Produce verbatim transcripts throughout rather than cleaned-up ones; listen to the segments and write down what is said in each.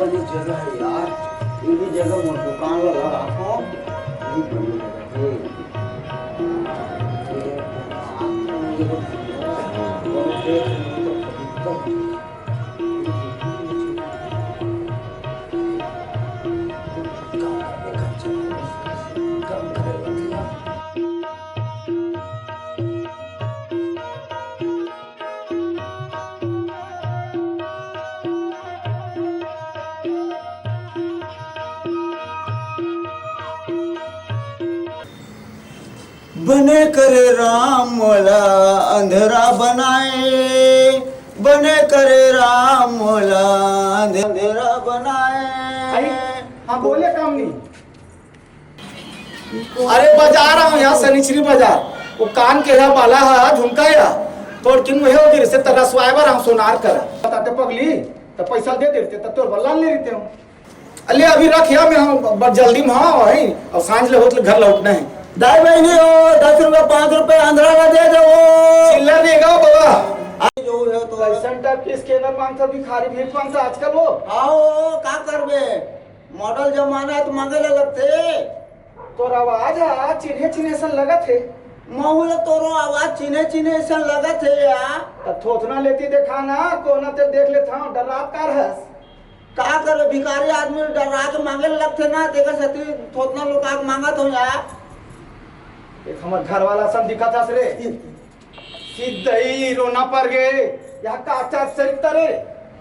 बने जगह है यार, ये भी जगह मोर दुकान ला लगाथों, ये बने जगह है। बने करे राम मोला अंधेरा बनाए, बने करे राम मोला अंधेरा बनाए। अरे, हाँ, बोले काम नहीं। अरे, बाजार आऊं यहाँ, शनिचरी बाजार। वो कान के यहाँ बाला है, झुमका है। तोर किन वही होगी से तरसवाए बर हम सोनार करा। बताते पगली, तो पैसा दे देते, तो तोर बल्ला ले लेते हो। अले, अभी रख या, मैं हम ब-, जल्दी में हाँ, वही। अब सांझ ले होत ले घर लौटना है। दाई बहिनी हो, दस रुपया, पाँच रुपया अंधरा का दे दे वो। चिल्लर नहीं गा बाबा। जो है तो ऐसन टाइप के स्कैनर मांगता, भिखारी भीख मांगता आजकल वो। आओ, का करबे? मॉडल जमाना है तो मांगे ले लगथे। तोर आवाज ह चिन्हे चिन्हे सन लगत हे। महू ल तोरो आवाज चिन्हे चिन्हे सन लगत हे या। त थोथना लेती देखा ना, कोना ते देख लेत हंव, डर्रात का रहस। का करे, भिखारी आदमी डर्रा के मांगे ल लगथे ना, तेकर सेती थोथना लुका के मांगत हंव या। एक हमर घर वाला सन दिखत हस रे। सिद्धई रोना पर गे, या का चार चरित्र रे।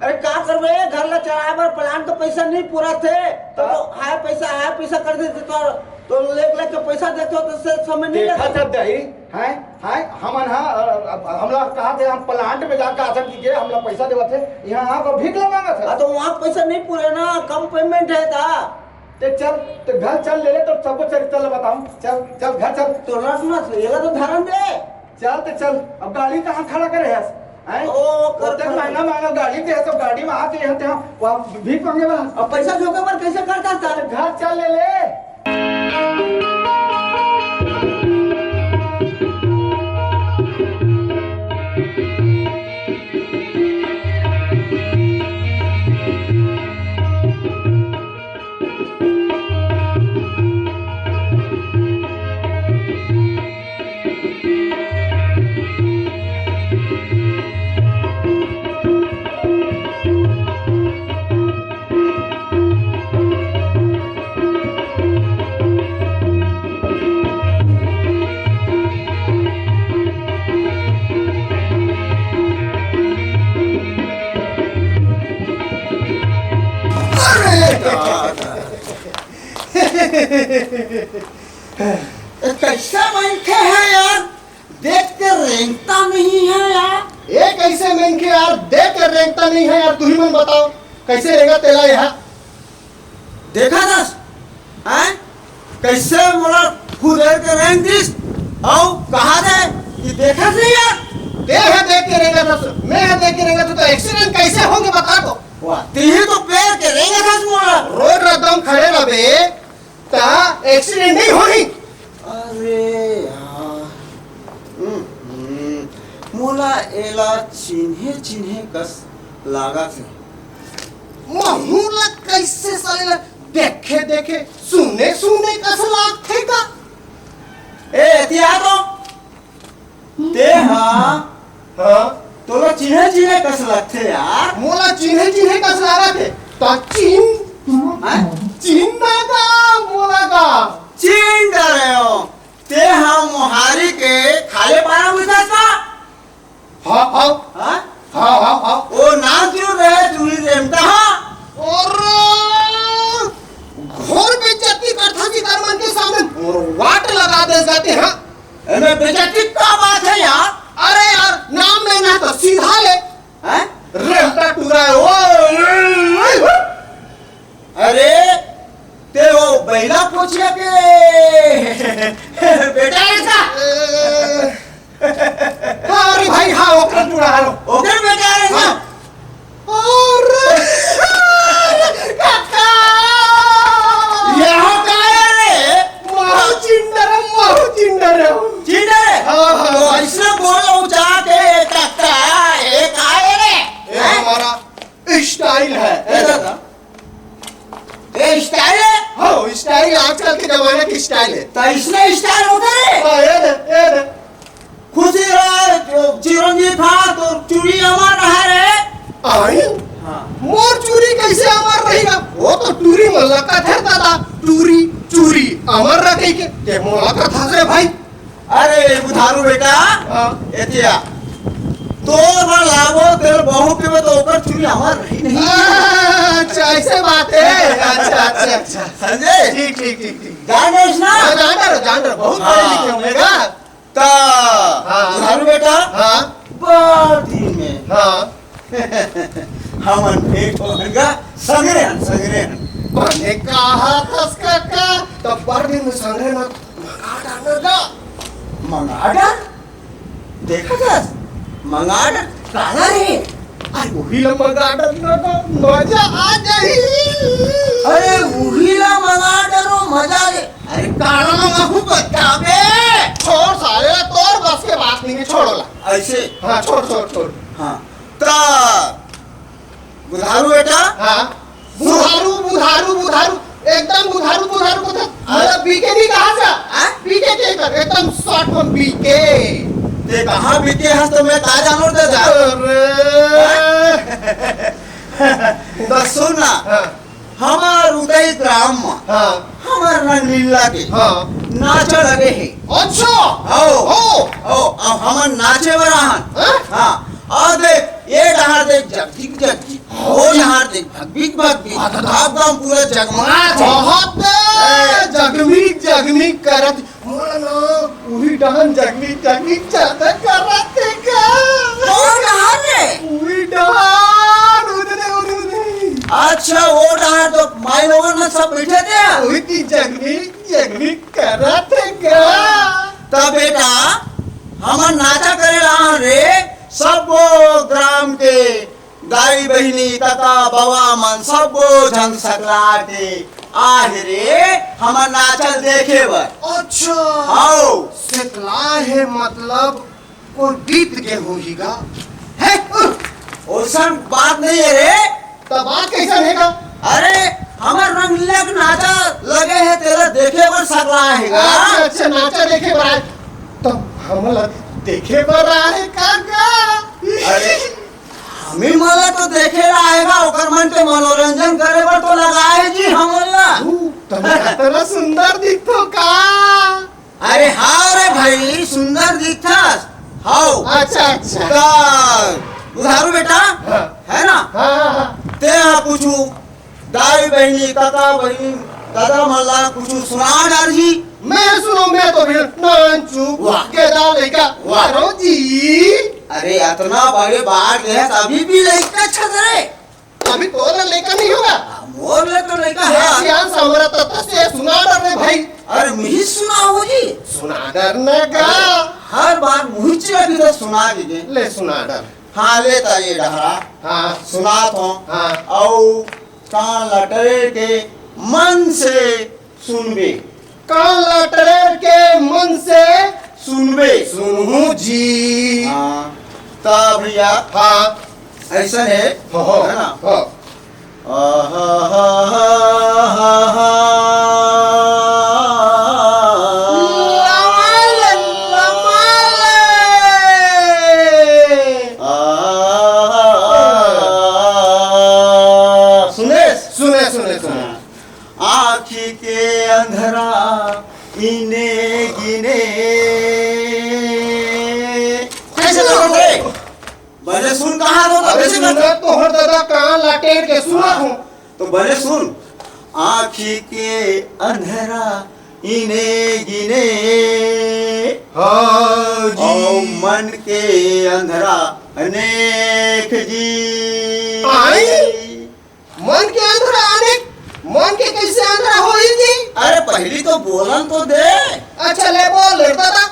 अरे का करबे, घर ला चलाए बर प्लांट तो पैसा नहीं पूरा थे, तो, हाँ। तो हाय पैसा, हाय पैसा कर देते तो, तो लेके लेके पैसा देते हो तो से समय नहीं देखा लगता। था दही, हैं, हैं, हमन हा, अ, अ, हमला कहा थे, हम प्लांट में जाके आसन की गे, हमला पैसा देवत थे, यहाँ आके भीख ला मांगत है। हाँ, तो वहाँ पैसा नहीं पूरे ना, कम पेमेंट है था। ते चल, ते घर चल ले ले, तो सबको चरित्र ला बताऊं। चल, चल, घर चल। तो रख ना, ये ला तो धरन दे। चल ते चल, अब गाड़ी कहाँ खड़ा करे हस? हैं? ओ, कर, ओते कर। महंगा महंगा गाड़ी के है, सब गाड़ी में आके यहाँ ते हम, वहाँ भीख मांगे वाला। अब पैसा जोगे बर कैसे करता था? घर चल ले ले। अरे यार। ये कैसा मनखे है यार, देख के रेंगता नहीं है यार। ये कैसे मनखे यार, देख के रेंगता नहीं है यार, तुही मन बताओ, कैसे रेंगा तेला यहाँ? देखा दस, हैं? कैसे मोला खुद के रेंग दिस, अउ कहा दे कि देखत नहीं यार। ते है देख के रेंगा दस, मैं है देख के रेंगा, तो, तो एक्सीडेंट कैसे होंगे बता तो। वाह, तिही तो पैर के रेंगा दस मोला। रोड रद्दम खड़े रहे, ता एक्सीडेंट नहीं होही। अरे यार, हम्म, हम्म, मोला एला चिन्हे चिन्हे कस लागत हे। महू ला कैसे साले ला देखे देखे सुने सुने कस लागथे का? ए, एती आ तो। ते हा, हाँ? तोला चिन्हे चिन्हे कस लगथे यार। मोला चिन्हे चिन्हे कस लागत हे। ता चिन, हैं? चिन्हा का, मोला का? चिन डरे हो। ते हा मोहारी के खाले पारा में था का? हाँ, हाँ। हाँ? हाँ, हाँ, हाँ। ओ नाम क्यों रहे तू ही रेमता हा? और घोर बेइज्जती करथा जी कर मन के सामने मोर वाट लगा दे जाते हैं। एमे बेइज्जती का बात है यार? अरे यार, नाम लेना तो सीधा ले। हैं? रेमटा टूरा है, ओ, अरे, ते वो बैला पूछ के बेटा है का? हाँ, अरे भाई, हाँ, ओकर टूरा है। ओकर बेटा है का? हाँ। अरे! काका! यहाँ का है रे? महू चिंडर, महू चिंडर। चिंडर? हाँ, हाँ। तो ऐसे बोलो जाके, काका, ये का है रे? ये हैं? हमारा स्टाइल है। ए दादा, आजकल के जमाना के स्टाइल हे। त अइसने स्टाइल होथे रे। हाँ, ये दे, ये दे। खुशी रहे, चिरंजीवी था तो चूड़ी अमर रहे रे। आई? हाँ। मोर चूड़ी कइसे अमर रही गा? वो तो टूरी मन ला कथे दादा, टूरी, चूड़ी, अमर रहे कहिके। ते मोला कथस रे भाई। अरे बुधारू बेटा, हाँ। एतिया तोर बर लाबो, तेल बहू पीबे तो ओकर चूड़ी अमर रही नहीं। अच्छा, अइसे बात हे। अच्छा, अच्छा, अच्छा। समझे? ठीक, ठीक, ठीक, ठीक। जान रहे ना? हाँ, जान रहे, जान रहे। बहुत हाँ। पढ़े लिखे होंगे गा। त हाँ। बुधारू बेटा, हाँ। बड़ दिन में हाँ। हमन भेंट होन गा, संगरे हन, संगरे हन। बने कहा थस काका, त बड़ दिन में संगरे हन, मंगा डार ना गा। मंगा डार? देखत हस, मंगा डार, काला रे? अरे उही ला मंगा डार ना गा, मजा आ जाही। अरे उही ला मंगा डारो, मजा आ जाही। अरे काला मंगाहूँ बता बे। छोड़ साले, तोर बस के बात नहीं हे, छोड़ ओला। अइसे? हाँ, छोड़, छोड़, छोड़। हाँ। त बुधारू बेटा? हाँ। बुधारू, बुधारू, बुधारू, एकदम बुधारू, बुधारू कथस। हाँ। मतलब बीके नहीं कहा जा? हाँ? बीके के कर, एकदम शॉर्ट फॉर्म बीके। ते कहाँ बीके हस त मैं का जानों दादा? अरे। हाँ? त सुन ना, हाँ। हमर उदय ग्राम म, हाँ। हमर रंगलीला के हाँ। नाचा लगे हे। अच्छा। हव। हो। हव, अब हमन नाचे बर आहन। हाँ? हाँ। अउ देख, ए डहार देख, जगजिग जगजिग। ओ डहार देख, भगबिग भगबिग। हाँ, दादा। अब गाँव पूरा जगमगात हे। बहुत ए। जगमिग जगमिग करत। मोला ना उही डहान जगमिग जगमिग जादा करत हे गा। कौन डहान रे? उही डहान, उदे, उदे, उदे। अच्छा, ओ डहान तो माई लोगन मन सब बइठे थे। उही ती जगमिग जगमिग करत हे गा। त बेटा, हमन नाचा करे ला आहन रे, सबो ग्राम के दाई बहिनी, कका, बवा मन सबो झन सकला के आहे रे, हमर नाचा ल देखे बर। अच्छा। हव। सकला हे मतलब कोई बीत के होही गा। हे, ओइसन बात नहीं हे रे। त बात कइसन हे गा? अरे, हमर रंगीला के नाचा लगे हे, तेला देखे बर सकला हे गा। अच्छा, अच्छा, नाचा देखे बर आए। त हमला देखे बर आए का गा? अरे, हमी मन ला तो देखे ला आए गा, ओकर मन के मनोरंजन करे बर तो लगाए हे जी हमन ला। ऊ, तमे अतना सुंदर दिखथो का? अरे हाँ रे भाई, सुंदर दिखथस। हव। अच्छा, अच्छा। त बुधारू बेटा, हाँ। हे ना? हाँ, हाँ, हाँ। तें हा कुछु दाई बहिनी, कका बहिनी, दादा मन ला कुछु सुना डार जी। मैं सुनों, मैं तो भी नानचु, वाह। गेदा लइका, वाह। मारो जी। अरे, अतना बड़े बाढ़ गए, अभी भी लइका छस रे। अभी तोर लइका नहीं होगा? हाँ, मोर ले तो लइका हे। हाँ। सियान सामरा तत्ता से सुना डार रे भाई। अरे, मुही सुनाहूँ जी। सुना डार ना गा। अरे, हर बार मुही चिरा भी तो सुना दीजिए। ले सुना डार। हाँ, ले त ए डहरा। हाँ। सुनात हों। हाँ। अउ कान ला टरेर के मन से सुनबे। कान ला टरेर के मन से सुनबे। सुनहूँ जी। हाँ। त भैया, हाँ। अइसन हे, हो, हो, हे ना? हो। आहा, हा, हा, हा, हा। आहा। सुने? सुने, सुने, सुने। आँखी के अंधरा इने गिने। कइसे तो रे? बने सुन कहाँ तो अरे कइसे सुन कर? तो हर दादा कान ला टेढ़ के सुनत हूँ। तो बने सुन, आँखी के अंधरा इने गिने। हाँ जी। अउ मन के अंधरा अनेक जी। आई? मन के अंधरा अनेक, मन के कइसे अंधरा होही जी? अरे पहिली तो बोलन तो दे। अच्छा ले बोल रे दादा।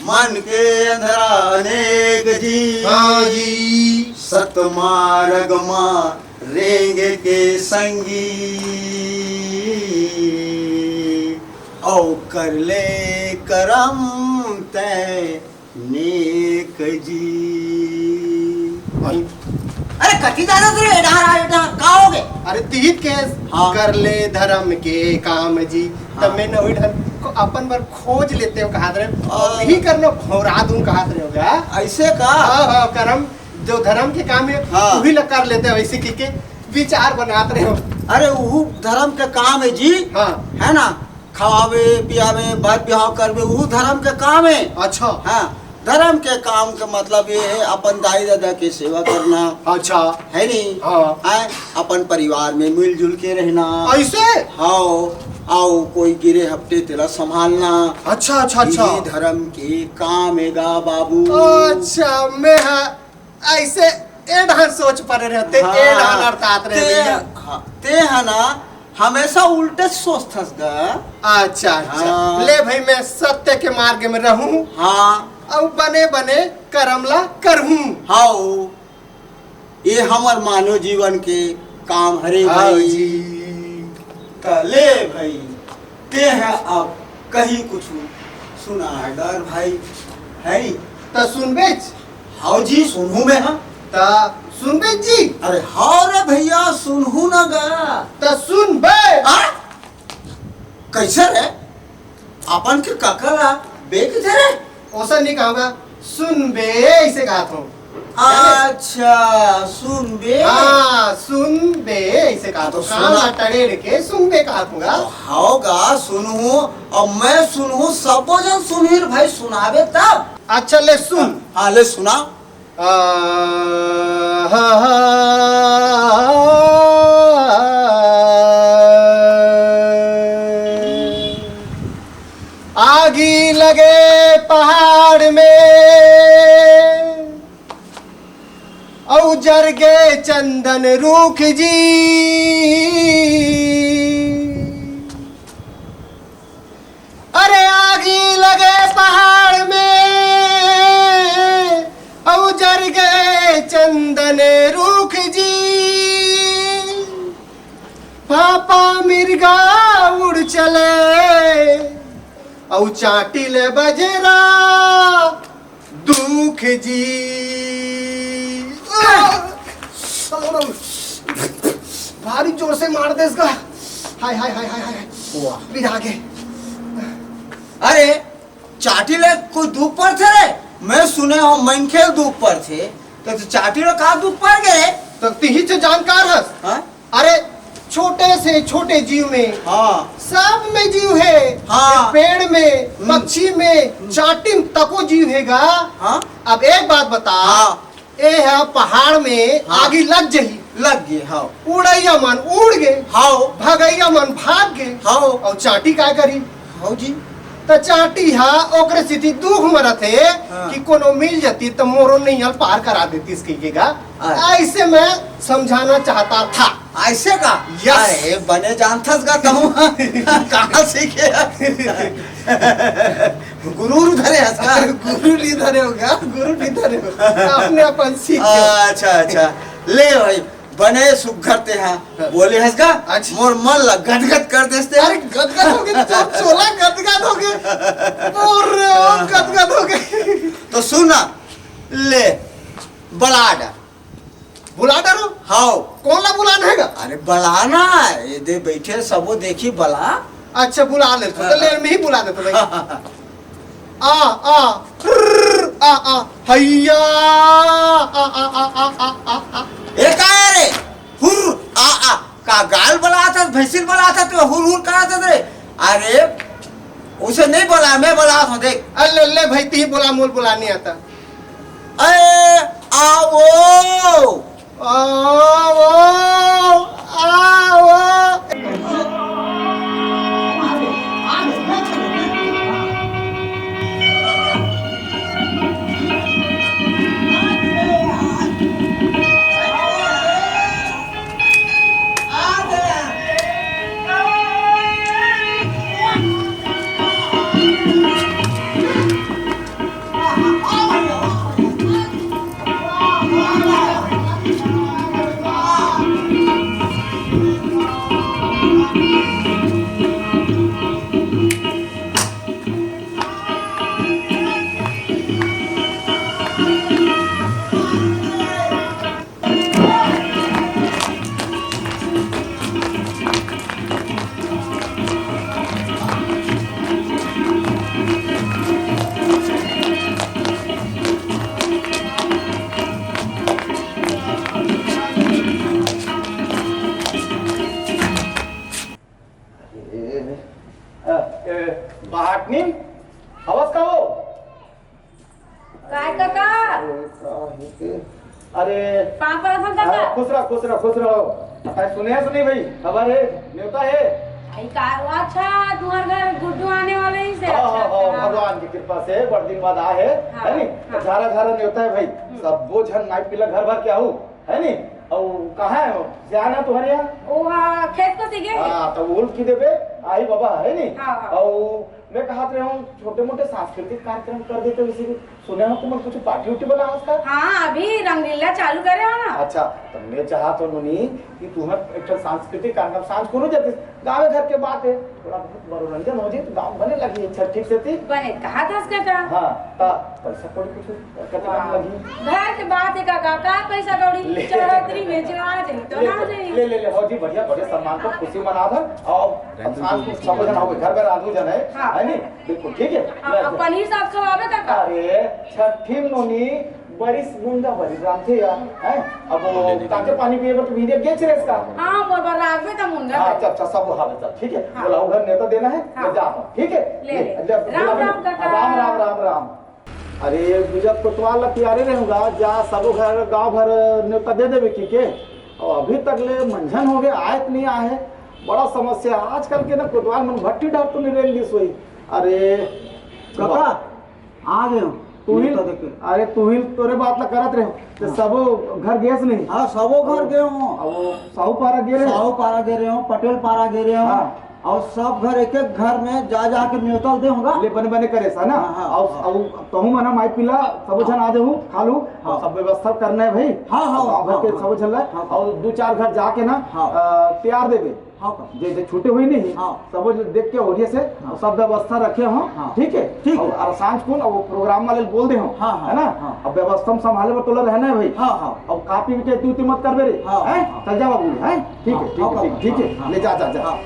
मन के अंधरा अनेक जी। हाँ जी। सतमारग मा रेंगे के संगी। अउ कर ले करम तैं नेक जी। अरे कति जाना तू रे, ए डहर आ, ए डहर, का होगे? अरे, तीत के हाँ। कर ले धर्म के काम जी, हाँ। तब मैं नवी ढंग को अपन बर खोज लेते हो, कहा रहे, हाँ। यही करना भौरा दूं, कहा रहे होगा। ऐसे का? हाँ, हाँ, करम, जो धर्म के काम है, हाँ। वही ला कर लेते हो, ऐसे की के विचार बनात रहे हो। अरे, उहू धर्म के काम है जी, हाँ। है ना? खवावे, पियावे, बात बिहाव करबे, उहू धर्म के काम है। अच्छा। हाँ, धर्म के काम के मतलब ये है अपन दाई दादा के सेवा करना। अच्छा। है नी? हाँ। हैं? अपन परिवार में मिलजुल के रहना। ऐसे? हाँ, आओ कोई गिरे हपटे तेला संभालना। अच्छा, अच्छा, अच्छा। यही धर्म के काम है गा बाबू। अच्छा, मैं हा, ऐसे ए ढान सोच परे रहते, हाँ, ए ढान अर्थात रहे ते, भैया। हाँ, ते है ना, हमेशा उल्टे सोचथस गा। अच्छा, अच्छा। हाँ। ले भाई, मैं सत्य के मार्ग में रहूं। हाँ। अउ बने बने करम ला करहूं। हाँ, ये हमर मानव जीवन के काम हरे हाँ भाई। जी। त ले भाई, ते ह अब कहीं कुछ सुना डर भाई, है नी? त सुनबेच? हाव जी, सुनहूं मैं, हाँ। त सुनबेच जी? अरे हाव रे भैया, सुनहूं ना गा। त सुनबे। आ? कैसे रे? अपन के कका ला बे कथे रे? ओसा नहीं कहूंगा, सुनबे ऐसे कहा था। अच्छा, सुनबे। हाँ, सुनबे ऐसे कहा तो था। कान सुना। ला टड़ेड़ के सुनबे कहा था। तो हाव गा, सुनहूं, अब मैं सुनहूं, सबो जन सुनही रे भाई, सुनाबे तब। अच्छा, ले सुन। हाँ, ले सुना। आ, हा, हा। आगी लगे पहाड़ में, अउ जर गे चंदन रूख जी। अरे आगी लगे पहाड़ में, अउ जर गे चंदन रूख जी। पापा मिर्गा उड़ चले, अउ चाटी ले बजेरा दुख जी। भारी जोर से मार देस गा। हाय, हाय, हाय, हाय, हाय। वाह। बिधा गे। अरे, चाटी ले कोई दुख परथे रे? मैं सुने हंव मनखे ल दुख परथे, त चाटी ले का दुख पर गे रे? त तिही तो जानकार हस। हाँ? अरे, छोटे से छोटे जीव में, हाँ। सब में जीव हे। हाँ। पेड़ में, हम्म। पक्षी में, हम्म। चाटी में तको जीव हे गा। हाँ। अब एक बात बता, हाँ। ए हा पहाड़ में हाँ। आगी लग जही। लग गे, हाँ। उड़ैया मन उड़ गे। हाँ। भगैया मन भाग गे। हाँ। अउ चाटी का करी? हाँ जी। त चाटी हा ओकरे सेती दुख मरत हे हाँ। कि कोनो मिल जाती त मोरो नैया ल पार करा देतिस कहिके गा। अच्छा। ऐसे मैं समझाना चाहता था। ऐसे का? Yes। अरे, बने जानथस गा तहूं। कहाँ सीखे हस? गुरु उरु धरे हस का? गुरु नहीं धरे हो गा, गुरु नहीं धरे हो। अपने अपन सीख गए। अच्छा, अच्छा। ले भाई, बने सुघर ते हा। बोले हस गा? अच्छा। मोर मन ला गदगद कर देस ते। अरे, गदगद हो गे, चो-, चोला गदगद हो गे। अरे, ओ गदगद हो गे। तो सुन ना, ले, बला डर। बुला डरो। हाव। कोन ला बुलाना हे गा? अरे बला ना, ये दे बइठे सबो देखही बला। अच्छा बुला ले तो, हाँ, ले हाँ। मैं ही बुला देता भाई। आ, आ, ट्रर, आ, आ, हैया, आ, आ। ए का हे रे? हुर, आ, आ, का गाय ल बलात हस, भैंसी ल बलात हस, तो हुर हुर करत हस रे। अरे, उसे नहीं बला, मैं बलात हंव, देख। अरे ले, ले भाई, तिही बोला, मोला बोला नहीं आता। अरे, आवो। आवो, आवो। नी, हवस का हो? काय काका? अरे, का हे के? अरे, पाँव परत हन काका। हाँ, खुश रह, खुश रह, खुश रहो। काय सुने हस नहीं भाई? खबर हे, नेवता हे? आई का, अच्छा, तुम्हार घर गुड्डू आने वाले ही से, हाँ, अच्छा, हाँ, हाँ, अच्छा। भगवान की कृपा से बड़ दिन बाद आए हे, हाँ, है नी? हाँ। झारा झारा नेवता हे भाई। हम्म। सबो झन माई पिला घर भर के आऊ, है नी? अउ कहाँ हे वो? सियान हे तुम्हारे यहाँ? ओ हाँ, खेत को सीगे। हाँ, तो उल्ट की देबे, आही बाबा, है नी? हाँ, हाँ। अउ मैं कहत रहे हूँ, छोटे मोटे सांस्कृतिक कार्यक्रम कर देते, वैसे भी सुने हो तुमन कुछ पार्टी उटी बनावत का? हाँ, अभी रंगलीला चालू करे हो ना। अच्छा, तो मैं चाहत हूँ नोनी कि तुम्हें एक ठो सांस्कृतिक कार्यक्रम सांझ कोनो जतिस, गाँव घर के बात हे, थोड़ा बहुत मनोरंजन हो जाए तो गाँव बने लगी, अच्छा ठीक से थी। बने कहा था उसका था? हाँ, ता पैसा कौड़ी कुछ कते कम हाँ। लगी? घर के बात हे काका, का पैसा कौड़ी? ले। चढ़ोतरी में जो आ जाए तो ले, ना ले, जाए। ले, ले, ले, हो जी, बढ़िया, बड़े सम्मान पर खुशी मना था। और अब सांझ को सब जन हो गए, घर में रांधू जन है, हाँ। है नी? बिल्कुल, ठीक है? हाँ, ले, अब ले। पनीर साग खवावे काका? अरे, छठी नोनी, बरिस बुंदा बरिस रांधे यार, हैं? अब वो ताके पानी पिए बर तो भीड़े गेच रेस का? हाँ, मोर बर राखबे त मुंगा हाँ, बरिस। अच्छा, अच्छा, सब हाल चाल, ठीक है? हाँ। बोला, उधर नेता देना है, हाँ। मैं जाता हूँ, ठीक है? ले, ले। ले, ले, राम, बुला ले। राम काका। राम, राम, राम, राम। अरे, बिजत कोतवाल ला तियारे रहूंगा, जा सबो घर, गांव भर नेवता दे देबे की के? और अभी तक ले मंझन हो गया, आयत नहीं आए है। बड़ा समस्या, आजकल के ना कोतवाल मन भट्टी डार तो नहीं रेंग दिस होई। अरे, काका, आ गए हो। तुहिल, नेवता देके। अरे, तुहिल तोरे बात ला करत रहे हो। ते हाँ। सबो घर गेस नहीं? हाँ, सबो घर गए हो। अब वो साहू पारा गे रहे हो? साहू पारा गे रहे हो, पटेल पारा गे रहे हो। हाँ। अउ सब घर, एक एक घर में जा जा के नेवता दे होगा। ले बने बने करे सा ना। हाँ, हाँ, अउ, हाँ। अउ तहु मना माई पिला सबो झन आ देहू, खा लू। हाँ। अउ सब व्यवस्था करना है भाई। हाँ, हाँ, गाँव भर हाँ, के हाँ। सबो झन ला। हाँ। अउ दू चार घर जाके ना, हाँ। अ, तियार देबे। हाँ, हाँ। जे, जे छूटे हुई नहीं, हाँ। सबो झन देख के ओरिया से हाँ। सब व्यवस्था रखे हो, हाँ। ठीक है? ठीक अउ, है। अउ सांझ को ना वो प्रोग्राम वाले बोल दे हो, हाँ, हाँ, है ना? हाँ। अब व्यवस्था में संभाले बर तोला रहना है भाई। हाँ, हाँ। अब कापी के तू मत करबे रे, हाँ, हैं? हाँ। चल जा बाबू, हैं? ठीक है, हाँ, ठीक है, हाँ, ठीक है, ठीक है। हाँ, ले जा, जा, जा। हाँ।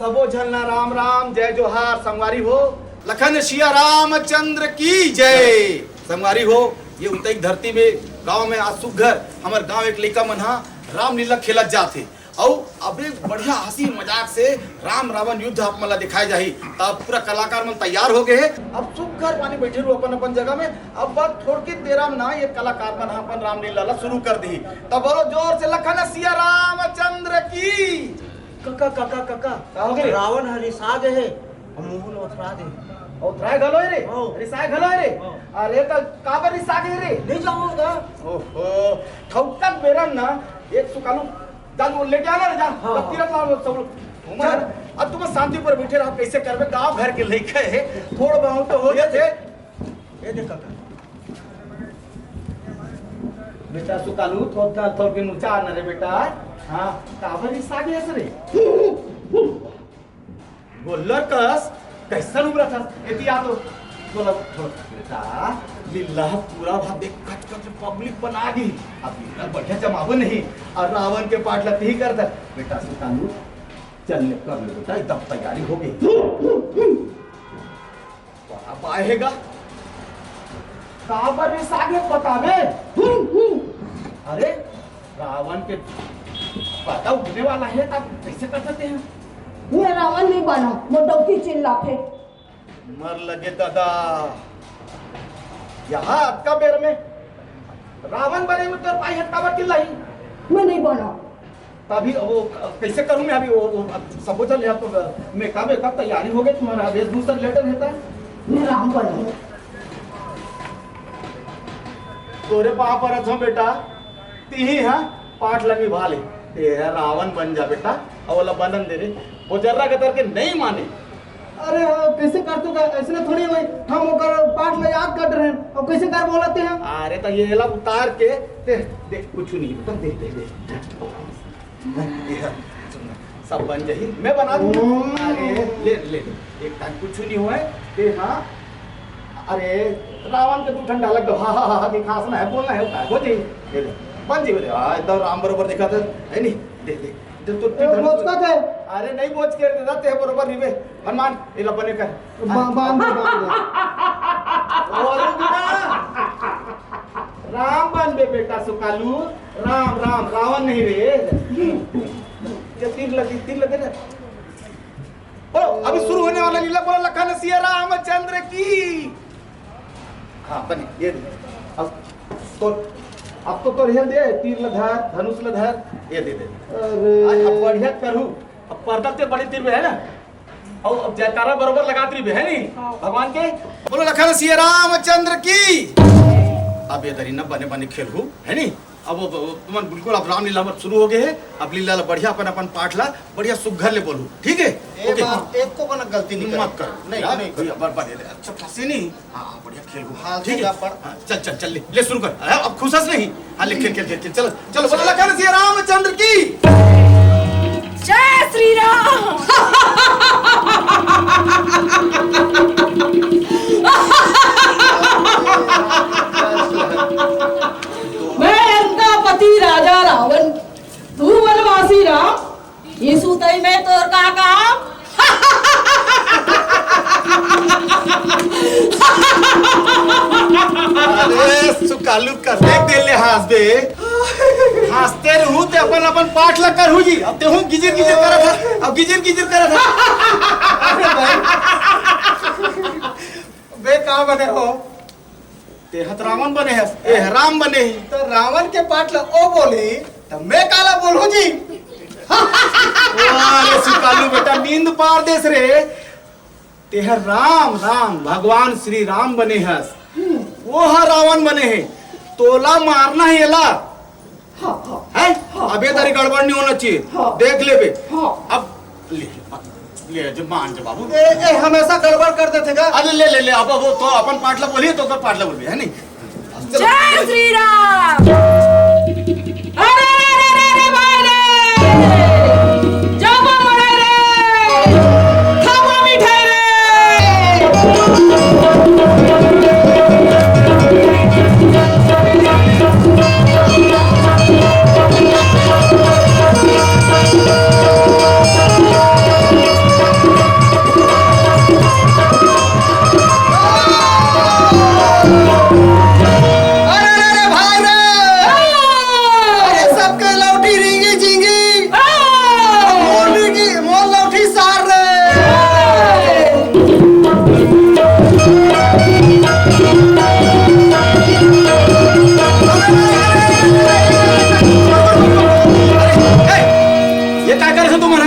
सबो झन ला राम राम, जय जोहार। संगवारी हो, लखन सिया रामचंद्र की जय। संगवारी हो, ये उतई धरती में गांव में आज सुघर हमर गांव एक लइका मन हा रामलीला खेलत जात हे। अउ अब एक बढ़िया हंसी मजाक से राम रावण युद्ध आप मन ला दिखाए जाही। त अब पूरा कलाकार मन तैयार हो गए हे। अब सुघर पानी बैठे रहू अपन अपन जगह में। अब बस थोड़की देर में ना ये कलाकार मन हा अपन रामलीला ला शुरू कर दी। तब बोलो जोर से, लखन सिया रामचंद्र की। कका, कका, कका, का हो गे? रावण ह रिसा गे हे, अउ मुंह ल ओथरा दे। ओथराय घलो हे रे? हाँ। रिसाय घलो हे रे? हाँ। अरे, त काबर रिसा गे रे? नहीं जाऊंगा। ओहो, ठौकत बेरन ना, एक सुकालू, जा, वो लेके आना रे, जा। हाँ, अब हाँ। तीरथ लाओ सब लोग। चल। अब तुम शांति पर बैठे रहो, कैसे करबे? गांव घर के लइका हे, थोड़ बहुत तो हो ये जाते। देख, ये देख कका। बेटा सुकालू, थोड़, थोड़ के ऊंचा आना रे बेटा। हाँ, काबर रिसा गे हस रे? गोल्लर कस, कैसन उबरत हस? एती आ तो। थोड़ा, थोड़ा, बेटा, लीला पूरा भाग देख, कच कच पब्लिक बना दी। अब लीला बढ़िया जमाबो नहीं, अउ रावण के पाठ ला तिही कर दे। बेटा सुकालू, चल ले, कर ले बेटा, एकदम तैयारी हो गई। बड़ा पाए हे गा। काबर रिसा गे बताबे? अरे, रावण के पता उठने वाला हे, तब कैसे कर सकते हैं? मैं रावण नहीं बना, वो डौकी चिल्लाथे। मर लगे दादा, यहाँ अतका बेर में रावण बने में तोर पाई हटकावत के लाई। मैं नहीं बना। तभी वो कैसे करूँ मैं अभी? वो, वो अब सबो चल यहाँ तो मेकअप वेकअप तैयारी हो गई, तुम्हारा वेशभूषा लेटर रहता है। मैं राम बना। तोरे पाँव परत हंव बेटा, तिही ह पाठ ल निभा ले। ते ह रावण बन जा बेटा, अउ ओला बनन दे रे। वो जर्रा कतर के नहीं माने। अरे, अ, कइसे करथस गा? अइसने थोड़ी होही, हम ओकर पाठ ल याद कर रहे हन, अउ कइसे कर बोलत हे? अरे, त ये ला उतार के, दे, दे, कुछु नहीं, दे, दे, दे। ये, सब बन जाही, मैं बना दूँ। अरे, ले, ले, ले, एक टाइम कुछु नहीं होय, ते, हाँ, अरे, रावण के दू ठन डालक दो, हा, हा, हा, हा, दिखासना है, बोलना है, हो जाही, ले, ले, बन जाही, हाँ, एकदम राम बरोबर दिखत हे, है नहीं? दे, दे, दे, तो ए, बोच का थे? अरे, नहीं बोच के, दे, ते बरोबर नहीं बे, हनुमान, ये ला बने कर। बा-, बांध दे, बांध दे। और रुक ना। राम बन बे बेटा सुकालू, राम, राम, रावण नहीं रे। ये तीर लगी, तीर लगे ना। बोलो, अभी शुरू होने वाला लीला, बोलो लखन सिया रामचंद्र की। हाँ, बने, ये दे। अब तो, अब तो तोर हेल दे, तीर ल धर, धनुष ल धर, ये दे दे। अरे। आज अब बढ़िया करू, अब पर्दा ते बड़ी तीर में है ना, अउ अब जयकारा बरोबर लगात रहिबे, है नी? हाँ। भगवान के। बोलो लखन सिया रामचंद्र की। अब ये दरी न बने बने खेलहू, है नी? अब वो, वो, तुमन बिल्कुल अब रामलीला हमर शुरू हो गए है। अब लीला ला बढ़िया अपन, अपन पाठ ला बढ़िया सुग्घर ले बोलहू, ठीक है? ए OK। बाप, एको कन गलती नहीं मत करे। कर। नहीं, यार, नहीं। भैया, बर-, बर-, अच्छा, फंसे नहीं। हाँ, हाँ, बढ़िया खेलहू। हाँ, ठीक है? हाँ, चल, चल, चल, ले, ले शुरू कर। अरे, अब खुश हस नहीं? हाँ, ले, खेल, खेल, खेल, खेल, चलो, चलो, बोलो, लखन सिया रामचंद्र की। जय श्री राम। मैं लंकापति राजा रावण, तू वनवासी राम, ये सुतई में तोर का काम? अरे, सुकालू कर देख दे ले हंस दे। हंसते रहू ते अपन, अपन पाठ ला करहू जी। अब ते हूँ गिजिर गिजिर करत है, अब गिजिर गिजिर करत है। अरे भाई, बे का बने हो? तेहा त रावण बने हस, एह राम बने ही। त रावण के पाठ ल ओ बोलही, त मैं काला बोलहूं जी? वाह रे सुकालू बेटा, नींद पार देस रे। तेहा राम, राम, भगवान श्री राम बने हस। वो ह रावण बने हे। तोला मारना हे एला। हाँ, हाँ। हैं? हाँ, अब ये हाँ। तारी गड़बड़ नहीं होना चाहिए। हाँ। देख ले बे। हाँ। अब ले, ले, जो मान जा बाबू। ए, ए, हमेशा गड़बड़ कर देथे का? अरे ले, ले, ले, अब वो तो अपन पाठ ला बोली, तो ओकर पाठ ला बोलबे, है नहीं? जय श्री राम। अरे, अरे, अरे, अरे, भाई रे। जाबो मड़ई रे। खाबो मिठाई रे। अरे, अरे, अरे, भाई रे! अरे, सबके लौठी रिंगी झिंगी। मोर रिंगी, मोर लौठी सार रे। अरे, ए, ये का करे हो तुमन?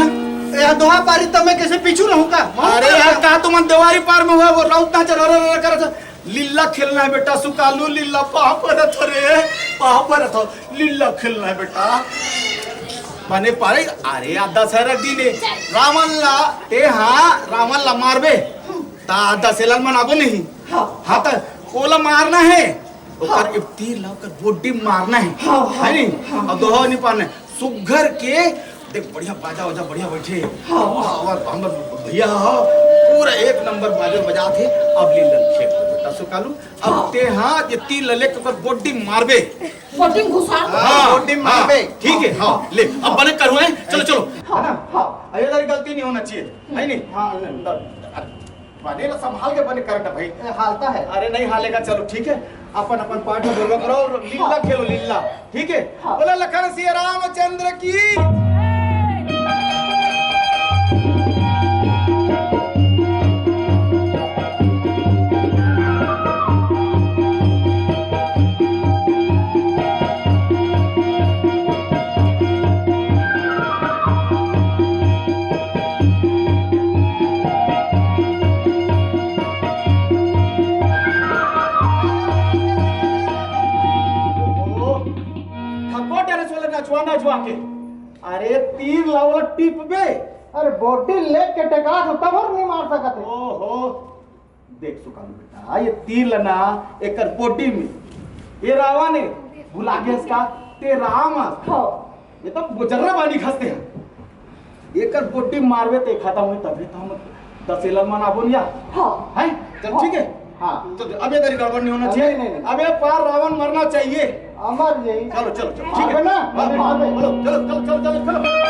ए, दोहा पारी त मैं कैसे पीछू रहूं का? अरे यार, का तुमन देवारी पार में हुआ, वो राउत नाच रर रर करत। लीला खेलना है बेटा सुकालू, लीला पाँव परत हो रे, पाँव परत हो, लीला खेलना है बेटा। बने पारे, अरे आ दशहरा दिन हे, रावण ला, ते हाँ, रावण ला मारबे, ता दशहरा मनाबो नहीं। हाँ। हाँ, त ओला मारना है, ओकर हाँ। एक तीर ला ओकर गोड्डी मारना है, हाँ, हाँ, है नहीं? हाँ, अब दोहा नहीं पारना है। सुग्घर के देख, बढ़िया बाजा वाजा बढ़िया बैठे। हाँ। वाह, वाह, हमर भैया हो, पूरा एक नंबर बाजा बजात हे। अब लीला खेल बेटा सुकालू, अब हाँ। ते हाँ, ये तीर ला लेके ओकर गोड्डी मारबे। गोड्डी घुसा। हाँ, गोड्डी मारबे। ठीक है, हाँ, ले, अब बने करू है, चलो, चलो। हाँ, हाँ। अरे, गलती नहीं होना चाहिए, है नहीं? हाँ, नहीं, नहीं। बने ला संभाल के बने करंट भाई। ए, हालता है। अरे नहीं हालेगा, चलो ठीक है, अपन अपन पार्ट में बोलवा करो और लीला हाँ। खेलो लीला, ठीक है? हाँ। बोला लखन सिया रामचंद्र की। के। अरे, तीर ला ओला टिपबे। अरे, बोटी लेके टेका तो तब हर नहीं मार सकत हे। ओहो, देख सुकालू बेटा, ये तीर ला ना, एकर बोटी में, ये रावण हे, भुला गेस का, ते राम हस। हाँ। ये तो बुजर्रा बानी खसते हैं। एकर बोटी मारबे ते खाता हुई तभी तो हम दसेलन मनाबो निया। हाँ। हैं? चल, ठीक है। हाँ। चल, अब ये तेरी गड़बड़ नहीं होना चाहिए। नहीं, नहीं, नहीं। अब ये पार रावण मरना चाहिए। अमर यही। चलो, चलो, चलो, ठीक है। अबे ना, हाँ, अबे, हाँ, अबे। चलो, चलो, चलो, चलो, चलो, चलो।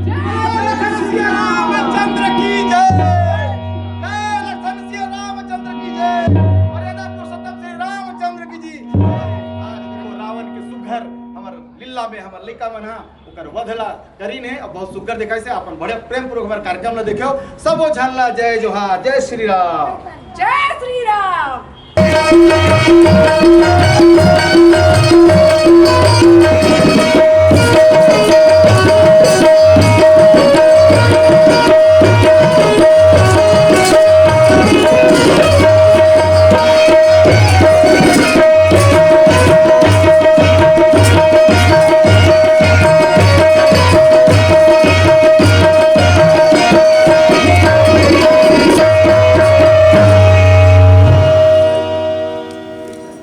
जय लखन सिया रामचंद्र की जय। जय लखन सिया रामचंद्र की जय। मर्यादा पुरुषोत्तम श्री रामचंद्र की जी। आज देखो रावण के सुघर हमर लीला में हमर लइका मन हा ओकर वध ला करीन हे। अब बहुत सुघर देखाइस हे। अपन बड़े प्रेम पूर्वक हमर कार्यक्रम ला देखियो। सबो झन ला जय जोहार, जय श्री राम। जय श्री राम।